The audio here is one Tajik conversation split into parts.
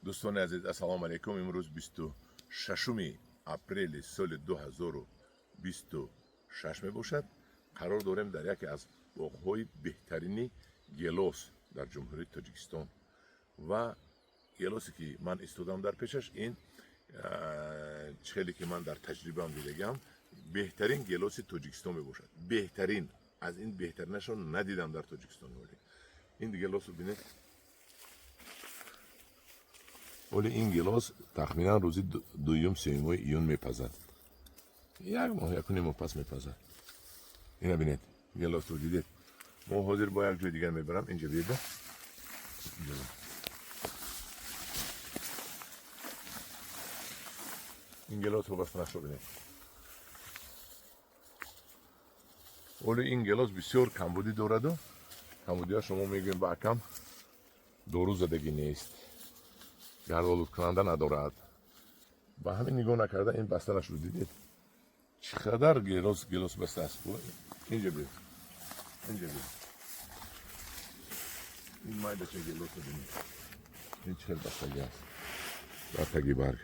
Дӯстони азиз, ассалому алайкум. Имрӯз 26 апрели соли 2026 мебошад. Қарор дорем дар яке аз боғҳои беҳтарини гелос дар Ҷумҳурии Тоҷикистон. Ва гелосе, ки ман истодам дар пешаш, ин хеле ки ман дар таҷрибаам дидагиам, беҳтарин гелоси Тоҷикистон мебошад. Беҳтарин, аз ин беҳтаринашро надидам дар Тоҷикистон. Вале ин гелосро бинед. Оли ин гелос тахминан рӯзи дуюм, сеюмои июн мепазад. Як моҳ, якуним моҳ пас мепазад. Ина бинед, гелосро дидед. Мо ҳозир бо як ҷои дигар мебарам. Инҷа биеда. Ин гелосро бастанашро бинед. Оли ин гелос бисёр камбудӣ дораду камбудиҳо шумо мегӯем ба акам дору задагӣ нест, гардолудкунанда надорад. Ба ҳамин нигоҳ накарда, ин бастанашро дидед, чӣ қадар гелос баста аст. Инҷа бир, инҷа бир, ин майдача гелосро бинед, ин чӣ хел бастагӣ аст дар таги барг.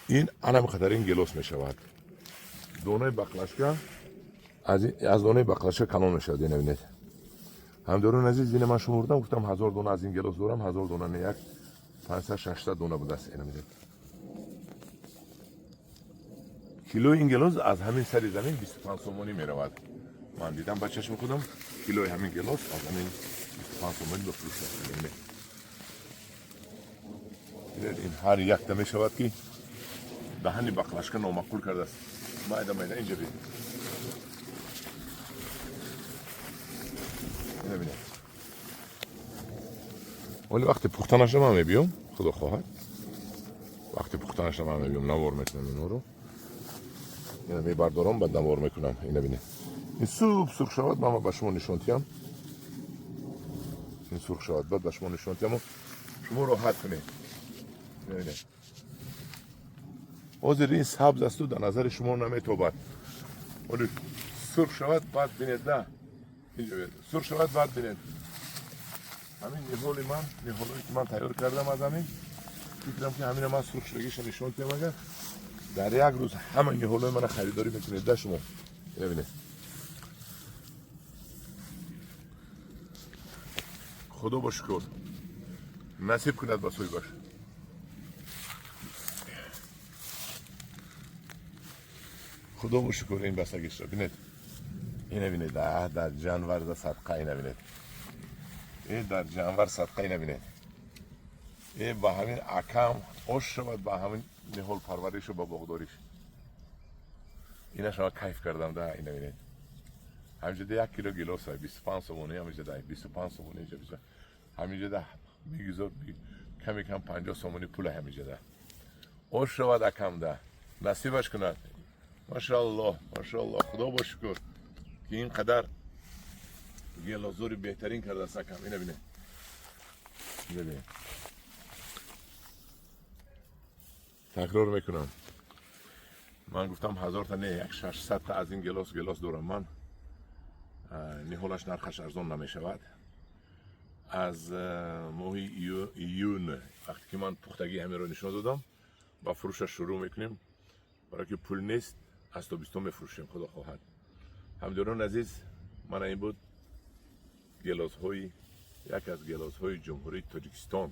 Ин анам қадар ин гелос мешавад. Донаи баклашка аз донаи баклашка калон мешавад. Ина бинед, ҳамдорони азиз, ина ман шумурдам, гуфтам 1000 дона аз ин гелос дорам. 1000 дона не, як 500, 600 дона будааст. Ина бинед, килои ин гелос аз ҳамин сари замин 25 сомонӣ меравад. Ман дидам ба чашми худам, килои ҳамин гелос аз ҳамин 25 сомонӣ ба фурӯш рафт. Бинед, ин ҳар якта мешавад, ки даҳани баклашка номаъқул кардааст. Майда майда, инҷа бин, ина бинед. Вале вақте пухтанаша ман мебиём, худо хоҳад, вақте пухтанаша ман мебиём, навор мекунам инҳоро. Ина мебардорам, баъд навор мекунам. Ина бинед, ин суб сурх шавад, ман ба шумо нишон тиҳам. Ин сурх шавад, баъд ба шумо нишон тиҳаму шумо роҳат кунед. Бинед, ҳозир ин сабз асту дар назари шумо наметобад. Оли сурх шавад, баъд бинед. Да, сурх шавад, баъд бинед. Ҳамин ниҳоли ман, ниҳолое ки ман тайёр кардам, аз ҳамин фикрам, ки ҳамина ман сурх шудагиша нишон диҳам, агар дар як рӯз ҳама ниҳолои мана харидорӣ мекунед. Да, шумо ина бинед. Худо ба шукр, насиб кунад ба соҳибаш. Худо ба шукр, ин бастагишро бинед. Ина бинед, дар ҷанвар за садқа. Ина бинед, э дар ҷанвар садқа. Ина бинед, э ба ҳамин акам ош шавад, ба ҳамин ниҳол парваришу ба боғдориш. Ина шава кайф кардам. Да, ина бинед, ҳаминҷода як кило гилоса 25 сомонӣ, ҳаминҷода 25 сомонӣ, ҳаминҷода бигузор ками кам 50 сомонӣ пула. Ҳаминҷода ош шавад, акамда насибаш кунад. Машааллоҳ, машааллоҳ, худо ба шукр, ки ин қадар гелозори беҳтарин кардааст акам. Ина бинед, бинед. Такрор мекунам, ман гуфтам 1000та не, як 600та аз ин гелос дорам ман. Ниҳолаш нархаш арзон намешавад. Аз моҳи июн, вақте ки ман пухтагии ҳаминро нишон додам, ба фурӯшаш шурӯъ мекунем. Барое ки пул нест, аз тобистон мефурӯшем, худо хоҳад. Ҳамдиёрони азиз, мана ин буд гелосҳои, яке аз гелосҳои Ҷумҳурии Тоҷикистон.